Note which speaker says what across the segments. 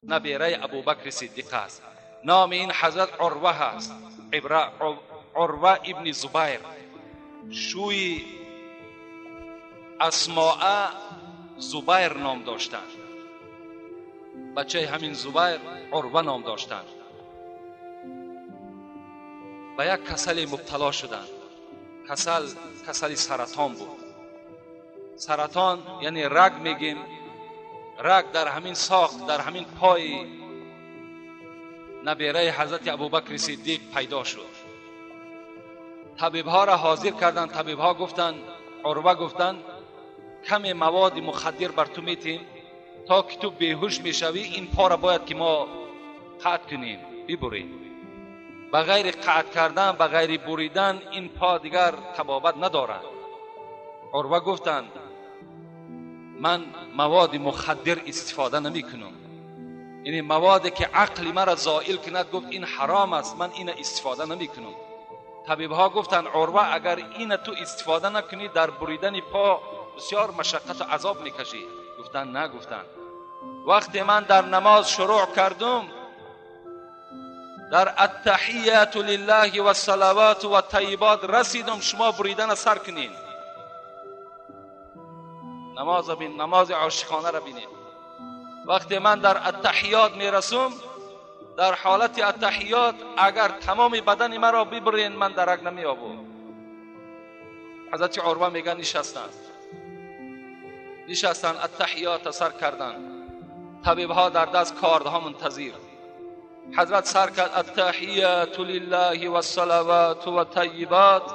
Speaker 1: Набираи Абубакри Сиддиқ аст. Номи ин ҳазрат Урва ҳаст. Урва ибни Зубайр. Шӯи Асмоа Зубайр ном доштанд. Бачаи ҳамин Зубайр Урва ном доштанд. Ба як касале мубтало шуданд. Касал касали саратон буд. Саратон яъне раг мегем. Раг дар ҳамин соқ, дар ҳамин пои набираи ҳазрати Абубакри Сиддиқ пайдо шуд. Табибҳоро ҳозир карданд. Табибҳо гуфтанд, Урва гуфтанд, каме маводи мухаддир бар ту метем то ки ту беҳуш мешавӣ, ин пора бояд ки мо қатъ кунем, бибурем. Ба ғайри қатъ кардан, ба ғайри буридан ин по дигар табобат надорад. Урва гуфтанд, ман маводи мухаддир истифода намекунам. Яъне маводе ки ақли маро зоил кунад, гуфт ин ҳаром аст, ман ина истифода намекунам. Табибҳо гуфтанд, Урва агар ина ту истифода накунӣ, дар буридани по бисёр машаққату азоб мекашӣ. Гуфтанд, на, гуфтанд. Вақте ман дар намоз шурӯъ кардум, дар аттаҳияту лиллаҳи вассалавату ваттайибот расидум, шумо буридана сар кунед. Намоз бин, намози ошиқонаро бинед. Вақте ман дар аттаҳиёт мерасум, дар ҳолати аттаҳиёт агар тамоми бадани маро бибурен, ман дарак намеёбам. Ҳазрати Урва мегӯянд, нишастанд. Нишастанд, аттаҳиётро сар карданд. Табибҳо дар даст кордҳо мунтазир. Ҳазрат сар кард аттаҳияту лиллаҳи вассалавату ваттайибот.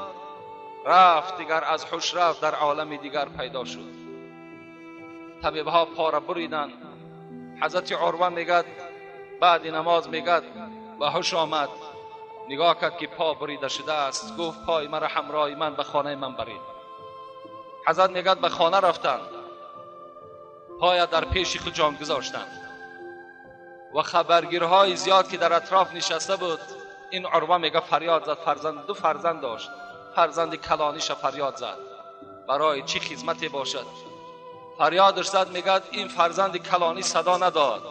Speaker 1: Рафт дигар, аз ҳуш рафт, дар олами дигар пайдо шуд. Табибҳо пора буриданд. Ҳазрати Урва мегӯяд, баъди намоз мегӯяд, ба ҳуш омад, нигоҳ кард ки по бурида шудааст. Гуфт, пои маро ҳамроҳи ман ба хонаи ман баред. Ҳазрат мегӯяд, ба хона рафтанд, поя дар пеши худ ҷон гузоштанд ва хабаргирҳои зиёд ки дар атроф нишаста буд, ин Урва мегӯяд фарёд зад. Фарзанд, ду фарзанд дошт, фарзанди калониша фарёд зад, барои чӣ хизмате бошад? Фарёдаш зад, мегӯяд ин фарзанди калонӣ садо надод.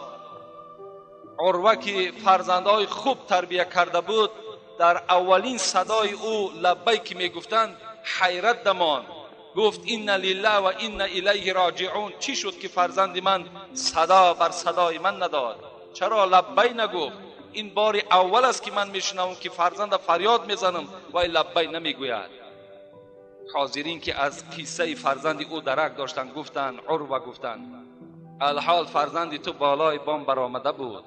Speaker 1: Урва ки фарзандҳои хуб тарбия карда буд, дар аввалин садои ӯ лаббай ки мегуфтанд, ҳайрат дамонд. Гуфт инна лиллаҳ ва инна илайҳи роҷиун. Чӣ шуд ки фарзанди ман садо бар садои ман надод? Чаро лаббай нагуфт? Ин бори аввал аст ки ман мешунавам ки фарзанда фарёд мезанам вай лаббай намегӯяд. Ҳозирин ки аз қиссаи фарзанди ӯ дарак доштанд, гуфтанд, Урва гуфтанд, алҳол фарзанди ту болои бом баромада буд.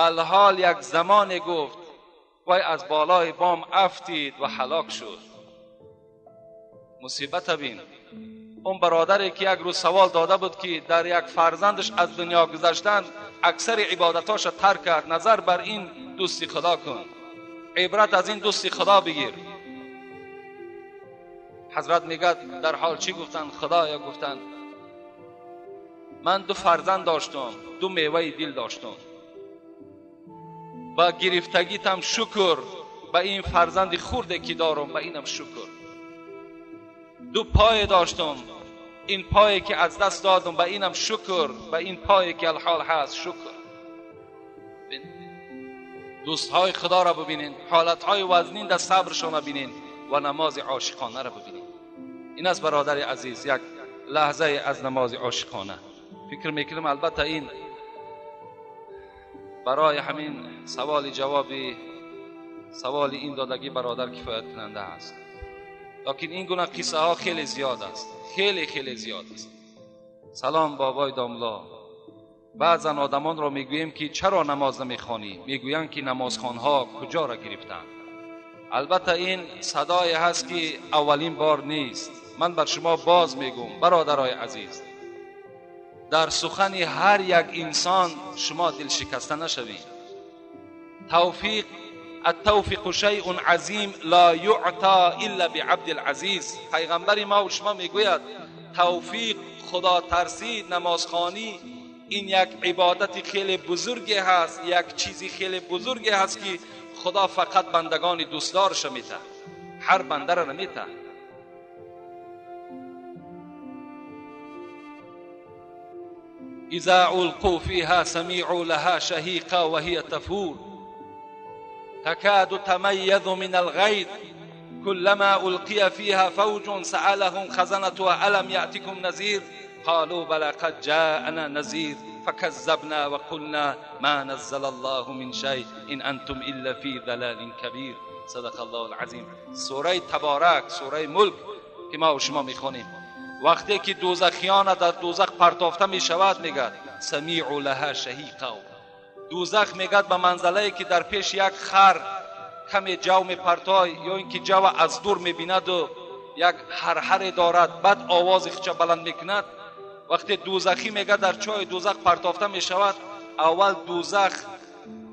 Speaker 1: Алҳол як замоне гуфт, вай аз болои бом афтид ва ҳалок шуд. Мусибата бин. Он бародаре ки як рӯз савол дода буд ки дар як фарзандаш аз дунё гузаштан аксари ибодатҳоша тарк кард, назар бар ин дӯсти Худо кун, ибрат аз ин дӯсти Худо бигир. Ҳазрат мегӯяд, дар ҳол чӣ гуфтанд? Худоё, гуфтанд, ман ду фарзанд доштум, ду меваи дил доштум. Ба гирифтагитам шукр, ба ин фарзанди хурде ки дорум, ба инам шукр. Ду пое доштум, ин пое ки аз даст додум, ба инам шукр, ба ин пое ки алҳол ҳаст шукр. Дӯстҳои Худоро бибинед, ҳолатҳои вазнин дар сабршонро бинед ва намози ошиқонаро бибинед. Ин аст, бародари азиз, як лаҳзае аз намози ошиқона. Фикр мекунам, албатта ин барои ҳамин саволи ҷавоби саволи ин додагӣ бародар кифоят кунанда аст. Лекин ин гуна қиссаҳо хеле зиёд аст, хеле хеле зиёд аст. Салом бобои домло. Баъзан одамонро мегӯем ки чаро намоз намехонӣ? Мегӯянд ки намозхонҳо куҷоро гирифтанд. Албатта ин садое ҳаст ки аввалин бор нест. Ман бар шумо боз мегӯм, бародарои азиз, дар сухани ҳар як инсон шумо дилшикаста нашавед. Тавфиқ, التوفیق شیء عظیم لا یعطی الا بعبد العزیز. پیغمبر ما و شما میگوید توفیق، خدا ترسی، نمازخوانی این یک عبادت خیلی بزرگی هست، یک چیزی خیلی بزرگی هست که خدا فقط بندگان دوستدارش میته، هر بنده را نمیته. اذا القوا فيها سمعوا لها شهيقا وهي تفور تكاد تميز من الغيظ كلما ألقي فيها فوج سألهم خزنتها ألم يأتكم نذير قالوا بلى قد جاءنا نذير فكذبنا وقلنا ما نزل الله من شيء إن أنتم إلا في ضلال كبير. صدق الله العظیم. سوره تبارک، سوره ملک که ما و شما میخوانیم، وقتی که دوزخیان در دوزخ پرتافته میشود میگد سمیعوا لها شهیقا. دوزخ میگد به منزله که در پیش یک خر کمی جو میپرتای یا اینکه جو از دور میبیند و یک هرهر دارد، بعد آواز خودش بلند میکند. وقتی دوزخی میگه در چای دوزخ پرتافته میشود، اول دوزخ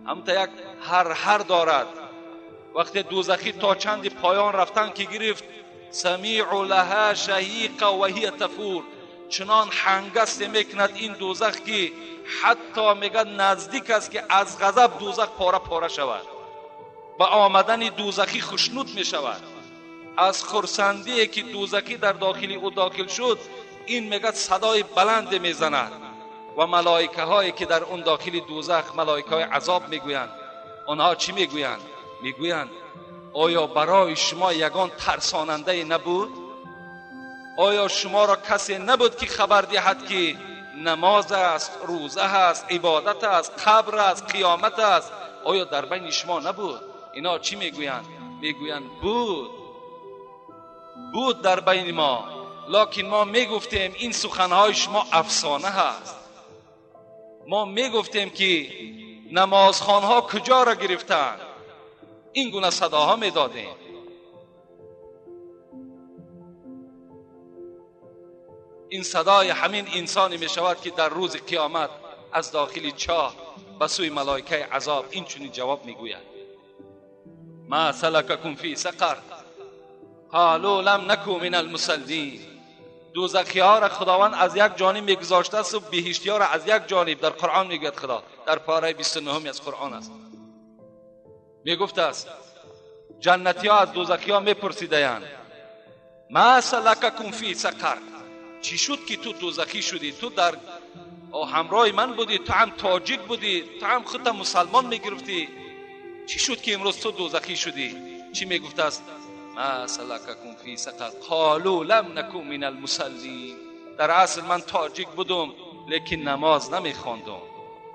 Speaker 1: همتا یک هرهر دارد. وقتی دوزخی تا چند پایان رفتن که گرفت، سمیع لها شهیقا و هی تفور، چنان هنگست میکند این دوزخ که حتی میگه نزدیک است که از غضب دوزخ پاره پاره شود. با آمدن دوزخی خشنود میشود، از خرسندی که دوزخی در داخلی او داخل شد، این میگه صدای بلند میزند و ملائکه هایی که در اون داخل دوزخ، ملائکه های عذاب میگویند، آنها چی میگویند؟ میگویند آیا برای شما یگان ترساننده نبود؟ آیا شما را کسی نبود که خبر دهد که نماز است، روزه است، عبادت است، قبر است، قیامت است؟ آیا در بین شما نبود؟ اینا چی میگویند؟ میگویند بود، بود در بین ما، لکن ما میگفتیم این سخنهای شما افسانه هست. ما میگفتیم که نمازخوانها کجا را گرفتند؟ این گونه صداها میدادیم. این صدای همین انسانی میشود که در روز قیامت از داخل چاه به سوی ملائکه عذاب این چنین جواب میگوید: ما سلککم فی سقر قالوا لم نکو من المصلین. دوزخی ها را خداوند از یک جانب میگذاشته است و بهشتی ها را از یک جانب. در قرآن میگوید خدا، در پاره 29 از قرآن است، میگفت است جنتی ها از دوزخی ها میپرسیدند ما سلککم فی سقر، چی شد که تو دوزخی شدی؟ تو در همراه من بودی، تو هم تاجیک بودی، تو هم خودت مسلمان میگرفتی، چی شد که امروز تو دوزخی شدی؟ چی میگفت است؟ ما سلککم فی سقر قالوا لم نکو من المصلین. در اصل من تاجیک بودم لیکن نماز نمیخواندم،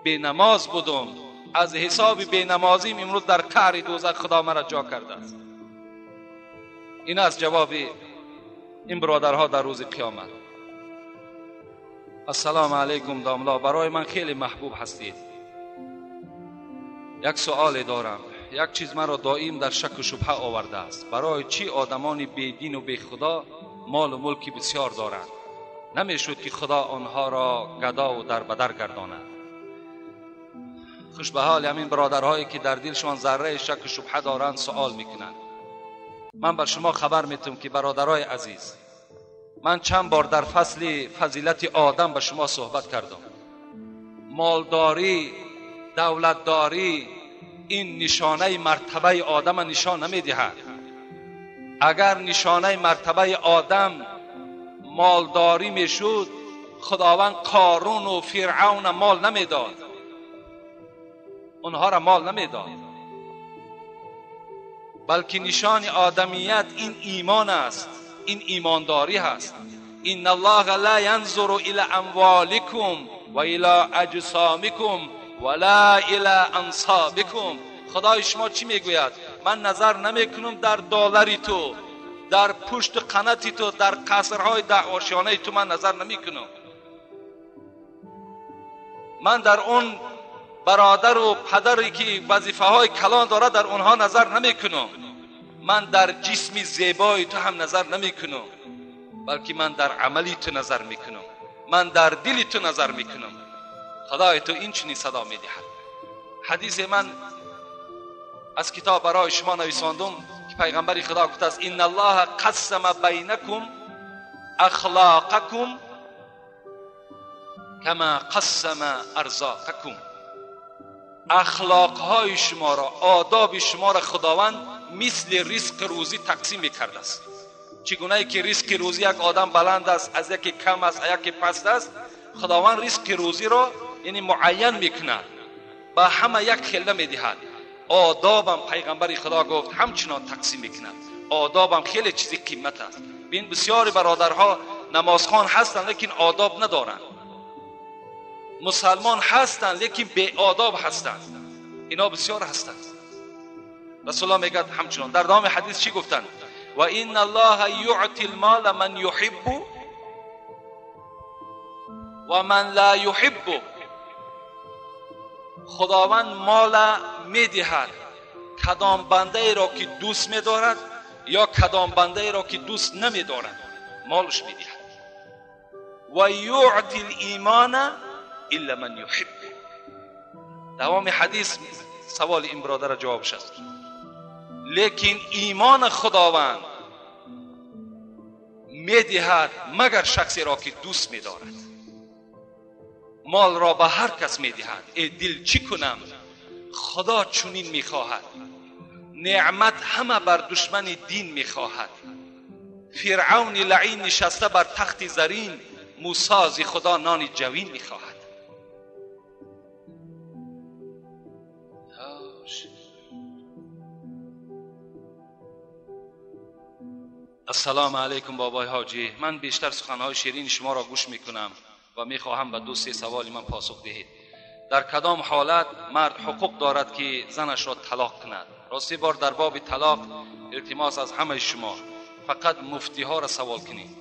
Speaker 1: بی نماز بودم، از حساب بی نمازیم امروز در قعر دوزخ خدا مرا جا کرده است. این از جواب این برادرها در روز قیامت. السلام علیکم داملا، برای من خیلی محبوب هستید. یک سوال دارم، یک چیز مرا دائم در شک و شبهه آورده است. برای چی آدمان بی دین و بی خدا مال و ملکی بسیار دارند؟ نمیشد که خدا آنها را گدا و در بدر گرداند؟ خوش به حال همین برادرهایی که در دلشان ذره شک و شبهه دارند سوال میکنند. من بر شما خبر میتم که برادرای عزیز، من چند بار در فصل فضیلت آدم به شما صحبت کردم. مالداری، دولتداری این نشانه مرتبه آدم نشان نمیدهد. اگر نشانه مرتبه آدم مالداری میشد، خداوند قارون و فرعون مال نمیداد، اونها را مال نمیداد، بلکه نشان آدمیت این ایمان است، این ایمانداری هست. ان الله لا ینظر الی اموالکم و الی اجسامکم ولا الی انصابکم. خدای شما چی میگوید؟ من نظر نمیکنم در دلاری تو، در پشت قناتی تو، در قصرهای در آشیانه تو من نظر نمیکنم. من در اون برادر و پدری که وظیفه های کلان داره در اونها نظر نمیکنم. من در جسم زیبای تو هم نظر نمیکنم، بلکه من در عملی تو نظر میکنم، من در دل تو نظر میکنم. خدای تو این چنین صدا میدهد. حدیث من از کتاب برای شما نویساندم که پیغمبر خدا گفته است: ان الله قسم بینکم اخلاقکم کما قسم ارزاقکم. اخلاقهای شما را، آداب شما را خداوند مثل رزق روزی تقسیم میکرده است. چگونه که رزق روزی یک آدم بلند است، از یکی کم است، از یکی پست است، خداوند رزق روزی را یعنی معین میکند، به همه یک خیل نمیدهد. آدابم پیغمبر خدا گفت همچنان تقسیم میکند. آدابم خیلی چیزی قیمت است. ببین بسیاری برادرها نمازخوان هستند لیکن آداب ندارند، مسلمان هستند لیکن بی آداب هستند. اینا بسیار هستند. رسول الله میگه همچنان در دام حدیث چی گفتند؟ و ان الله یعطی المال من یحب و من لا یحب. خداوند مال میدهد کدام بنده ای را که دوست میدارد یا کدام بنده ای را که دوست نمیدارد، مالش میدهد. و یعطی الایمان الا من یحب. دوام حدیث سوال این برادر جوابش است. لیکن ایمان خداوند میدهد مگر شخصی را که دوست میدارد. مال را به هر کس میدهد. ای دل چی کنم، خدا چنین میخواهد. نعمت همه بر دشمن دین میخواهد. فرعون لعین نشسته بر تخت زرین، موسی از خدا نان جوین میخواهد. السلام علیکم بابای حاجی، من بیشتر سخنهای شیرین شما را گوش میکنم و میخواهم به دو سه سوال من پاسخ دهید. در کدام حالت مرد حقوق دارد که زنش را طلاق کند؟ راستی بار در باب طلاق التماس از همه شما، فقط مفتی ها را سوال کنید.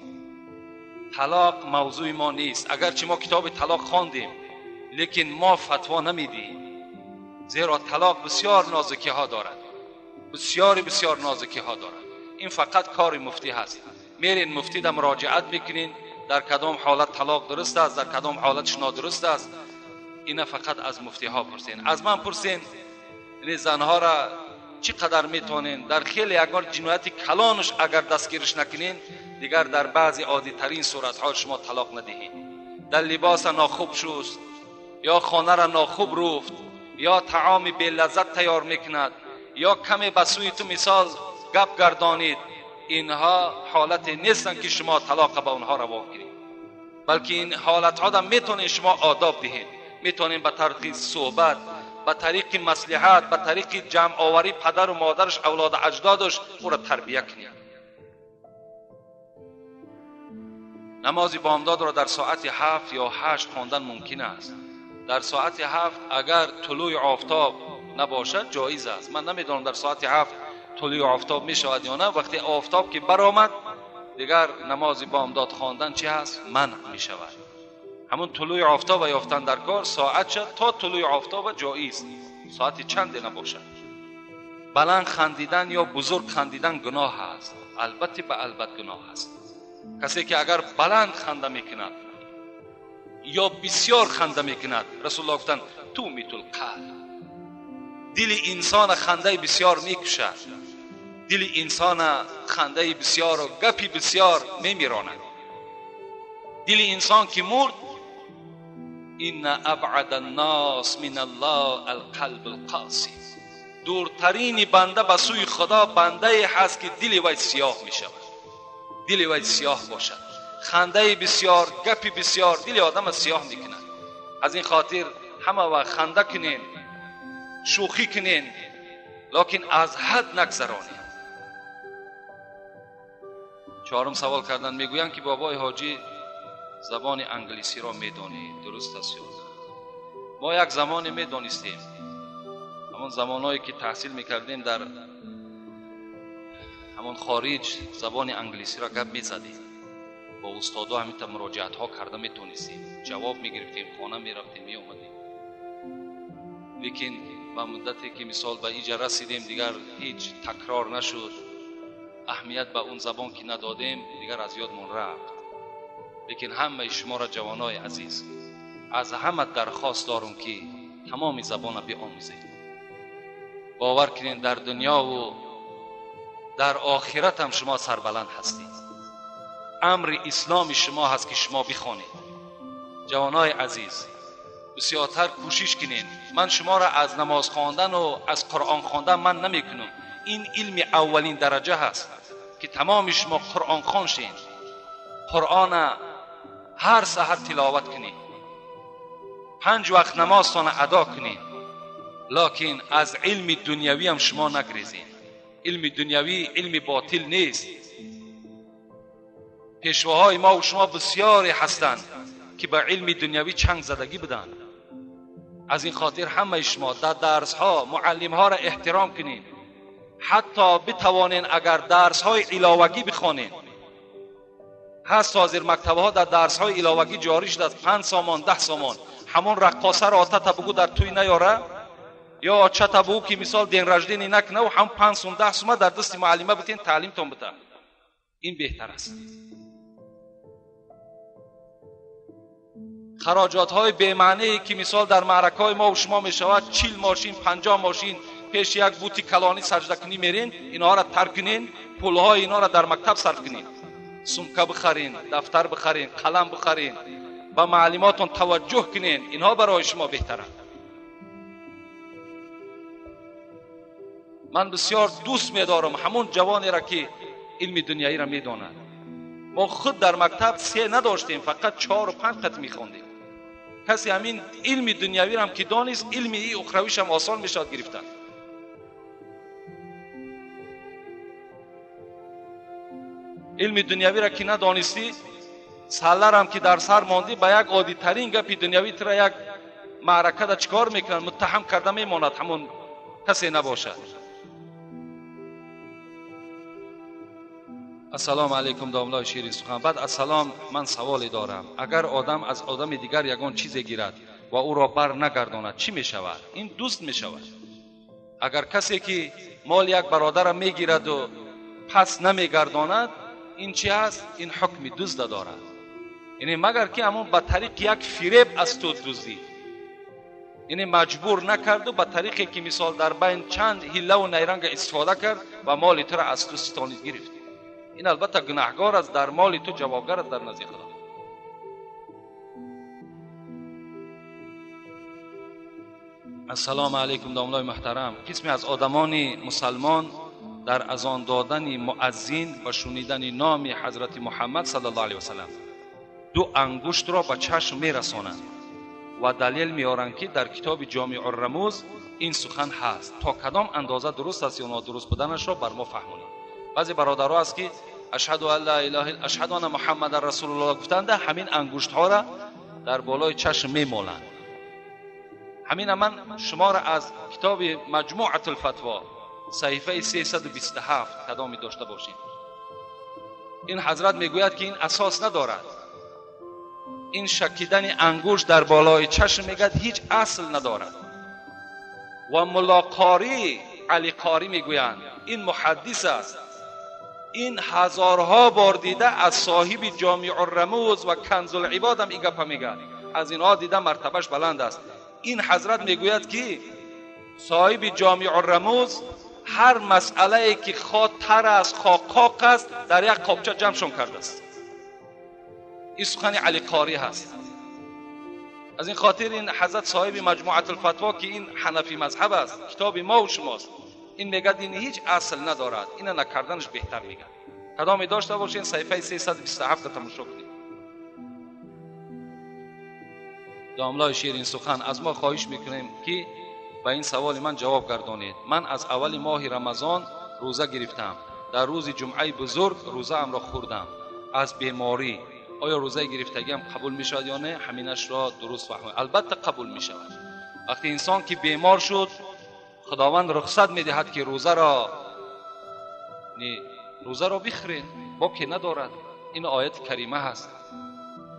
Speaker 1: طلاق موضوع ما نیست، اگرچه ما کتاب طلاق خواندیم لیکن ما فتوا نمیدیم، زیرا طلاق بسیار نازکی ها دارد، بسیار بسیار نازکی ها دارد. این فقط کار مفتی هست. میرین مفتی در مراجعت میکنین در کدام حالت طلاق درست است، در کدام حالتش نادرست است. اینا فقط از مفتی ها پرسین. از من پرسین یعنی زنها را چقدر میتونین در خیلی اگر جنایت کلانش اگر دستگیرش نکنین، دیگر در بعضی عادی ترین صورت ها شما طلاق ندهین. در لباس ناخوب شست، یا خانه را ناخوب رفت، یا طعام بی لذت تیار میکند، یا کمی به سوی تو مثال گپ گردانید، اینها حالت نیستن که شما طلاق به اونها روا کنید، بلکه این حالت ها میتونین شما آداب دهید، میتونین به طریق صحبت، به طریق مصلحت، به طریق جمع آوری پدر و مادرش، اولاد اجدادش، او را تربیه کنید. نماز بامداد را در ساعت 7 یا 8 خواندن ممکن است. در ساعت 7 اگر طلوع آفتاب نباشد جایز است. من نمیدانم در ساعت 7 طلوع آفتاب می شود یا نه. وقتی آفتاب که برآمد دیگر نماز بامداد خواندن چی هست؟ منع می شود. همون طلوع آفتاب یافتن در کار ساعت شد تا طلوع آفتاب جایز، ساعت چند نباشد. بلند خندیدن یا بزرگ خندیدن گناه است. البته به البته گناه است. کسی که اگر بلند خنده میکند یا بسیار خنده میکند، رسول الله گفتند تومیت القلب، دل انسان خنده بسیار میکشد، دل انسان خنده بسیار و گپی بسیار میمیراند. دل انسان که مرد، ان ابعد الناس من الله القلب القاسی، دورترین بنده به سوی خدا بنده هست که دل وی سیاه میشود، دل وی سیاه باشد. خنده بسیار، گپی بسیار دل آدم سیاه میکند. از این خاطر همه وقت خنده کنین، شوخی کنین، لکن از حد نگذرانید. چهارم سوال کردن، میگویند که بابای حاجی زبان انگلیسی را میدانی، درست است یا نه؟ ما یک زمانی میدانستیم، همان زمانهایی که تحصیل میکردیم در همان خارج زبان انگلیسی را گپ میزدیم، با استادا همینطور مراجعت ها کرده میتونستیم، جواب میگرفتیم، خانه میرفتیم میآمدیم. لیکن به مدتی که مثال به اینجا رسیدیم دیگر هیچ تکرار نشد، اهمیت به اون زبان که ندادیم دیگر از یادمون رفت. لیکن همه شما را جوانای عزیز از همه درخواست دارم که تمام زبان را بیاموزید. باور کنین در دنیا و در آخرت هم شما سربلند هستید. امر اسلام شما هست که شما بخوانید. جوانای عزیز بسیارتر کوشش کنین. من شما را از نماز خواندن و از قرآن خواندن من نمی کنم. این علم اولین درجه هست که تمام شما قرآن خوان شین، قرآن هر سحر تلاوت کنید. 5 وقت نمازتان ادا کنین، لکن از علم دنیوی هم شما نگریزین. علم دنیوی علم باطل نیست. پیشواهای ما و شما بسیاری هستند که به علم دنیوی چنگ زدگی بدن. از این خاطر همه شما در درس ها معلم ها را احترام کنین، حتی بتوانین اگر درس های علاوگی بخوانین. هست حاضر مکتب ها در درس های علاوگی جاری شده از 5 سامان 10 سامان. همون رقاصه را آتا بگو در توی نیاره، یا چتا بگو که مثال دین رجدینی نکنه و هم 5 سوم 10 سوم در دست معلمه بتین تعلیم تون بده. این بهتر است. خراجات های بی معنی که مثال در معرکه های ما و شما می شود، 40 ماشین 50 ماشین پیش یک بوتی کلانی سجده کنی میرین، اینها را ترک کنین، پول های اینها را در مکتب صرف کنین، سمکه بخرین، دفتر بخرین، قلم بخرین، با معلماتون توجه کنین، اینها برای شما بهتره. من بسیار دوست می‌دارم همون جوانی را که علم دنیایی را می‌داند. ما خود در مکتب 3 نداشتیم، فقط 4 و 5 خط می‌خواندیم. کسی همین علم دنیوی را هم که دانست، علم ای اخرویش هم آسان میشد گرفتن. علم دنیوی را که ندانستی، سالار هم که در سر ماندی، با یک عادی ترین گپی دنیوی تر یک معرکه دا چیکار میکنن، متهم کرده میماند، همون کسی نباشد. السلام علیکم داملای شیرین سخن. بعد از سلام من سوالی دارم. اگر آدم از آدم دیگر یگان چیزی گیرد و او را بر نگرداند چی می شود؟ این دوست می شود. اگر کسی که مال یک برادر را می گیرد و پس نمی گرداند، این چی هست؟ این حکم دزد دارد. یعنی مگر که همون به طریق یک فریب از تو دزدید، یعنی مجبور نکرد و به طریقی که مثال در بین چند حیله و نیرنگ استفاده کرد و مال تو را از تو ستانید گرفت. این البته گناهگار است، در مال تو جوابگر است در نزد خدا. السلام علیکم داملای محترم. قسمی از آدمان مسلمان در اذان دادن مؤذن و شنیدن نام حضرت محمد صلی الله علیه و سلم 2 انگشت را به چشم میرسانند و دلیل میارند که در کتاب جامع الرموز این سخن هست. تا کدام اندازه درست است یا نادرست بودنش را بر ما فهمانید. بعضی برادرها است که اشهد ان لا اله الا اشهد ان محمد رسول الله گفتند، همین انگشت ها را در بالای چشم میمالند. همین من شما را از کتاب مجموعه الفتوا صحیفه 327 کدامی داشته باشید. این حضرت میگوید که این اساس ندارد. این شکیدن انگشت در بالای چشم میگد هیچ اصل ندارد. و ملاقاری علی قاری میگویند این محدث است، این هزارها بار دیده از صاحب جامع الرموز و کنز العباد هم این گپ میگه، از اینها دیده مرتبهش بلند است. این حضرت میگوید که صاحب جامع الرموز هر مسئله ای که خواه تر است خواه قاق است در یک قابچه جمعشون کرده است. این سخن علی قاری هست. از این خاطر این حضرت صاحب مجموعه الفتوا که این حنفی مذهب است، کتاب ما و شماست، این میگه این هیچ اصل ندارد، اینو نکردنش بهتر میگه. کدامی داشته باشین صحیفه 327 تماشا کنید. داملای شیرین سخن، از ما خواهش میکنیم که به این سوال من جواب گردانید. من از اول ماه رمضان روزه گرفتم، در روز جمعه بزرگ روزه ام را خوردم از بیماری. آیا روزه گرفتگی هم قبول میشود یا نه؟ همینش را درست فهمید. البته قبول میشود. وقتی انسان که بیمار شد، خداوند رخصت میدهد که روزه را بخورید، باکی ندارد. این آیت کریمه هست.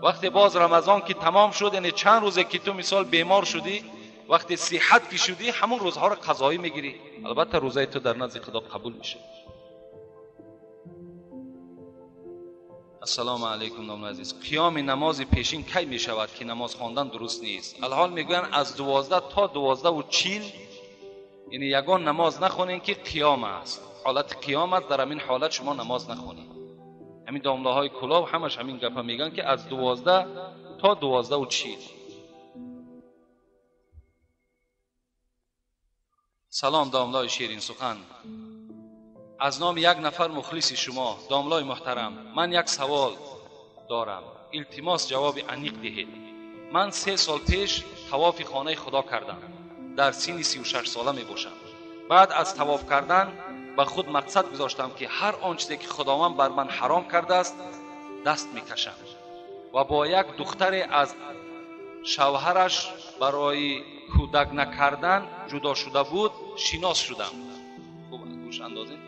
Speaker 1: وقتی باز رمضان که تمام شد، یعنی چند روزه که تو مثال بیمار شدی، وقتی صحت که شدی، همون روزها را قضایی میگیری، البته روزه تو در نزد خدا قبول میشه. السلام علیکم نام عزیز. قیام نماز پیشین کی می شود که نماز خواندن درست نیست؟ الحال میگویند از 12 تا 12:40، یعنی یگان نماز نخونین که قیام است، حالت قیام است، در همین حالت شما نماز نخونین. همین داملاهای کلاب همش همین گپا میگن که از 12 تا 12:40. سلام داملای شیرین سخن. از نام یک نفر مخلص شما داملای محترم، من یک سوال دارم، التماس جواب انیق دهید. من 3 سال پیش тавофи хонаи Худо кардам. Дар синни 36 сола мебошам. Баъд аз тавоф кардан ба худ мақсад гузоштам, ки ҳар он чизе ки Худованд бар ман ҳаром кардааст даст мекашам ва бо як духтаре аз шавҳараш барои кӯдак накардан ҷудо шуда буд шинос шудам. Хуб гӯш андозед.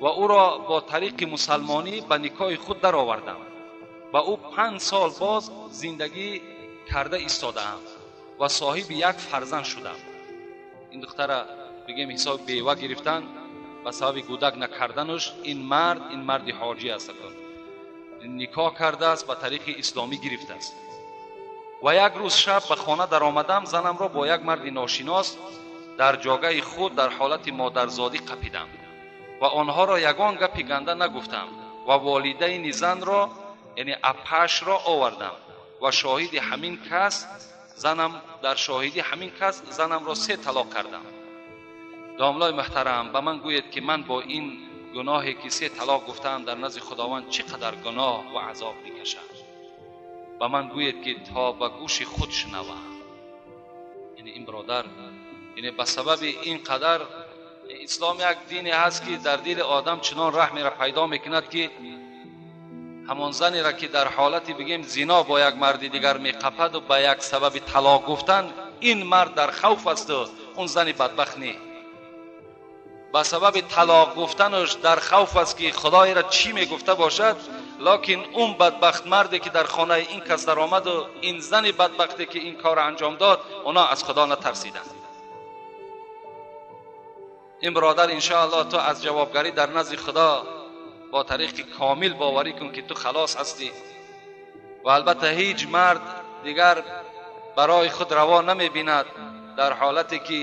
Speaker 1: Ва ӯро бо тариқи мусалмонӣ ба никоҳи худ даровардам. Ба ӯ 5 сол боз зиндагӣ карда истодаам ва соҳиби як фарзанд шудам. Ин духтара бигем ҳисоби бева гирифтан ба сабаби кӯдак накарданаш. Ин мард, ин марди ҳоҷӣ аст, никоҳ кардааст, ба тариқи исломӣ гирифтааст. Ва як рӯз шаб ба хона даромадам, занамро бо як марди ношинос дар ҷогаи худ дар ҳолати модарзодӣ қапидам ва онҳоро ягон гапи ганда нагуфтам ва волидайни занро, яъне апашро овардам ва шоҳиди ҳамин кас занам, дар шоҳиди ҳамин кас занамро 3 талоқ кардам. Домлои муҳтарам, ба ман гӯед ки ман бо ин гуноҳе ки 3 талоқ гуфтаам дар назди Худованд чӣ қадар гуноҳ ва азоб мекашам. Ба ман гӯед ки то ба гӯши худ шунавам. Яъне ин бародар, яъне ба сабаби ин қадар ислом як дине ҳаст ки дар дили одам чунон раҳмеро пайдо мекунад ки ҳамон занеро ки дар ҳолати бигем зино бо як марди дигар меқапад ва ба як сабаби талоқ гуфтан ин мард дар хавф аст ва он зани бадбахт не. Ба сабаби талоқ гуфтанаш дар хавф аст ки Худоеро чӣ мегуфта бошад, лекин он бадбахт марде ки дар хонаи ин кас даромад ва ин зани бадбахте ки ин корро анҷом дод, онҳо аз Худо натарсиданд. Ин бародар, иншоаллоҳ ту аз ҷавобгарӣ дар назди Худо бо тариқи комил боварӣ кун ки ту халос ҳастӣ. Ва албатта ҳеҷ мард дигар барои худ раво намебинад дар ҳолате ки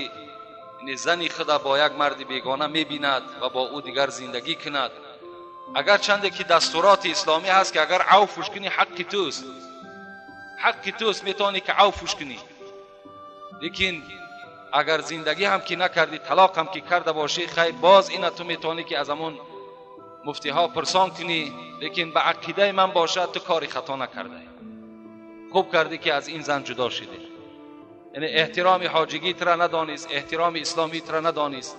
Speaker 1: зани худа бо як марди бегона мебинад ва бо ӯ дигар зиндагӣ кунад. Агарчанде ки дастуроти исломӣ ҳаст ки агар авфуш кунӣ ҳаққи туст, ҳаққи туст, метавонӣ ки авфуш кунӣ, лекин агар зиндагӣ ҳам ки накардӣ, талоқ ҳам ки карда бошӣ, хай боз ина ту метавонӣ ки аз ҳамон муфтиҳо пурсон кунӣ, лекин ба ақидаи ман бошад ту кори хато накардаӣ. Хуб кардӣ ки аз ин зан ҷудо шудӣ. Яъне эҳтироми ҳоҷигӣ тура надонист, эҳтироми исломӣ тура надонист.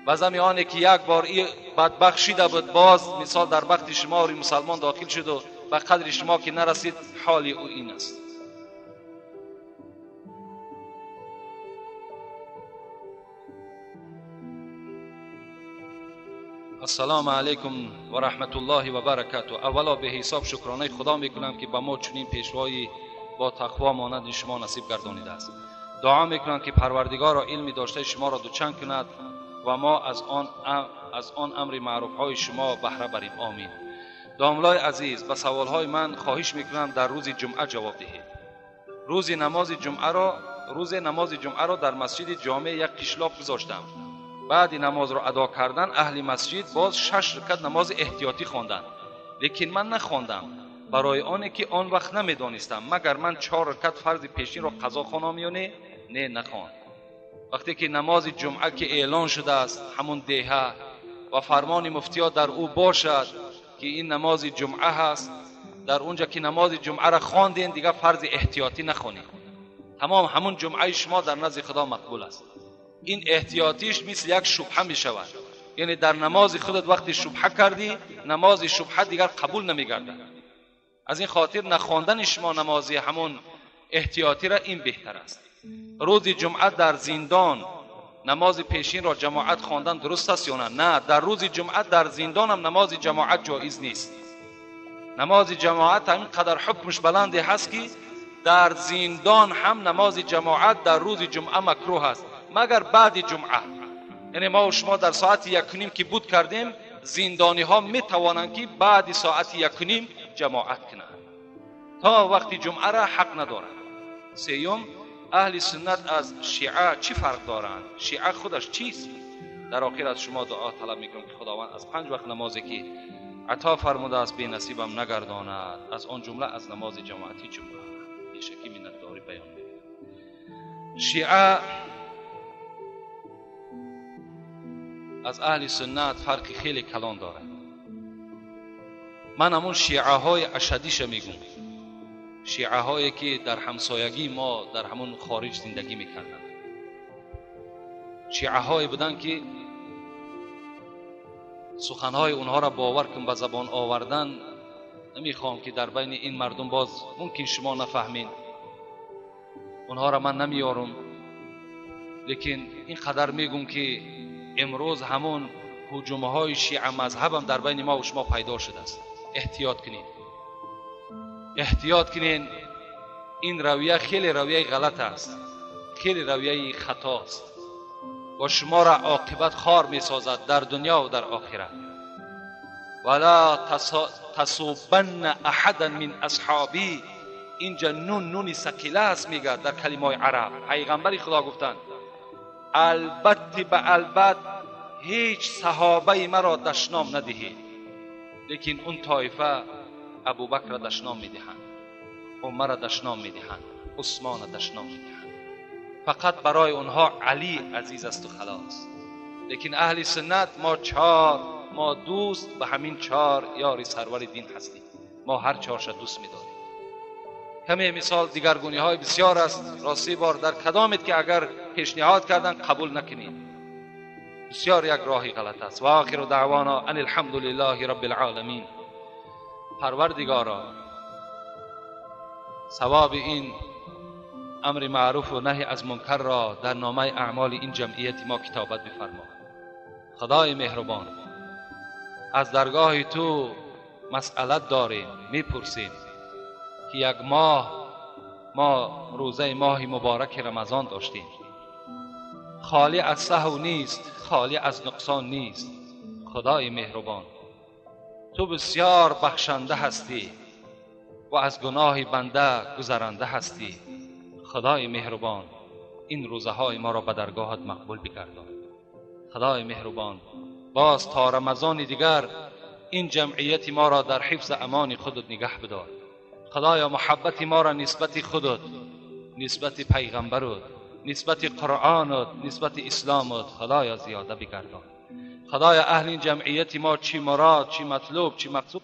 Speaker 1: Ба зами оне ки як бор и бадбахт шида буд, боз мисол дар бахти шумо мусалмон дохил шуду ба қадри шумо ки нарасид, ҳоли ӯ ин аст. Ассалому алайкум ва раҳматуллоҳи ва баракатуҳ. Аввало ба ҳисоб шукронаи Худо мекунам ки ба мо чунин пешвои бо тақво монанди шумо насиб гардонидааст. Дуо мекунам ки Парвардигоро илми доштаи шуморо дучанд кунад ва мо аз он амри маъруфҳои шумо баҳра барем. Омин. Домлои азиз, ба саволҳои ман хоҳиш мекунам дар рӯзи ҷумъа ҷавоб диҳед. Рӯзи намози ҷумъаро дар масҷиди ҷомеъ як қишлоқ гузоштам. Баъди намозро адо кардан аҳли масҷид боз 6 ракат намози эҳтиётӣ хонданд, лекин ман нахондам барои оне ки он вақт намедонистам магар ман 4 ракат фарзи пешинро қазо хонам ё не? Не, нахон. Вақте ки намози ҷумъа ки эълон шудааст ҳамон деҳа ва фармони муфтиё дар ӯ бошад ки ин намози ҷумъа ҳаст, дар онҷа ки намози ҷумъаро хондем дигар фарзи эҳтиётӣ нахонед. Тамом ҳамон ҷумъаи шумо дар назди Худо мақбул аст. Ин эҳтиётиш мисли як шубҳа мешавад. Яъне дар намози худат вақте шубҳа кардӣ, намози шубҳа дигар қабул намегардад. Аз ин хотир нахондани шумо намози ҳамон эҳтиётиро ин беҳтар аст. Рӯзи ҷумъа дар зиндон намози пешинро ҷамоат хондан дуруст аст ё не? Не, дар рӯзи ҷумъа дар зиндонам намози ҷамоат ҷоиз нест. Намози ҷамоат ҳамин қадар ҳукмш баланде ҳаст ки дар зиндон ҳам намози ҷамоат дар рӯзи ҷумъа макрӯҳ аст, магар баъди ҷумъа. Яъне мо шумо дар соати 1:30 ки буд кардем, зиндониҳо метавонанд ки баъди соати 1:30 ҷамоат кунанд. То вақти ҷумъаро ҳақ надоранд. Сеюм, аҳли суннат аз шиа чӣ фарқ доранд? Шиа худаш чист? Дар охир аз шумо дуо талаб мекунам ки Худованд аз 5 вақт намозе ки ато фармудааст бенасибам нагардонад, аз он ҷумла аз намози ҷамоати ҷумъа. Бешакӣ миннатдорӣ баён мекунам. Шиа аз аҳли суннат фарқи хеле калон дорад. Ман ҳамон шиаҳои ашадиша мегӯм. Шиаҳое ки дар ҳамсоягии мо дар ҳамон хориҷ зиндагӣ мекарданд, шиаҳое буданд ки суханҳои онҳоро бовар кун ба забон овардан намехоҳам ки дар байни ин мардум боз мумкин шумо нафаҳмед, онҳоро ман намеёрам, лекин ин қадар мегӯм ки имрӯз ҳамон ҳуҷумҳои шиа мазҳабам дар байни мо ва шумо пайдо шудааст. Эҳтиёт кунед, эҳтиёт кунед. Ин равия хеле равияи ғалат аст, хеле равияи хато аст ва шуморо оқибат хор месозад дар дунё ва дар охират. Вала тасубанна аҳадан мин асҳобӣ, инҷа нун нуни сақила аст мегӯяд дар калимаҳои араб. Пайғамбари Худо гуфтанд албатта ба албат ҳеҷ саҳобаи маро дашном надиҳед, лекин он тоифа Абубакрро дашном медиҳанд, Умарро дашном медиҳанд, Усмонро дашном медиҳанд. Фақат барои онҳо Алӣ азиз аст ва халос. Лекин аҳли суннат мо чор, мо дӯст ба ҳамин чор ёри сарвари дин ҳастем. Мо ҳар чорша дӯст медорем. Каме мисол дигаргуниҳои бисёр аст. Рости бор дар кадомед ки агар пешниҳод кардан қабул накунед, бисёр як роҳи ғалат аст. Ва охиру даъвона ан алҳамдулиллаҳи раббил оламин. Парвардигоро, савоби ин амри маъруф ва наҳи аз мункарро дар номаи аъмоли ин ҷамъияти мо китобат бифармо. Худои меҳрубон, аз даргоҳи ту масъалат дорем, мепурсем ки як моҳ мо рӯзаи моҳи мубораки Рамазон доштем, холӣ аз саҳв нест, холӣ аз нуқсон нест. Худои меҳрубон, ту бисёр бахшанда ҳастӣ ва аз гуноҳи банда гузаранда ҳастӣ. Худои меҳрубон, ин рӯзаҳои моро ба даргоҳат мақбул бигардон. Худои меҳрубон, боз то Рамазони дигар ин ҷамъияти моро дар ҳифзи амони худат нигаҳ бидор. Худоё, муҳаббати моро нисбати худат, нисбати пайғамбарат, нисбати Қуръонат, нисбати исломат Худоё зиёда бигардон. Худоё, аҳли ин ҷамъияти мо чӣ мурод, чӣ матлуб, чӣ мақсуд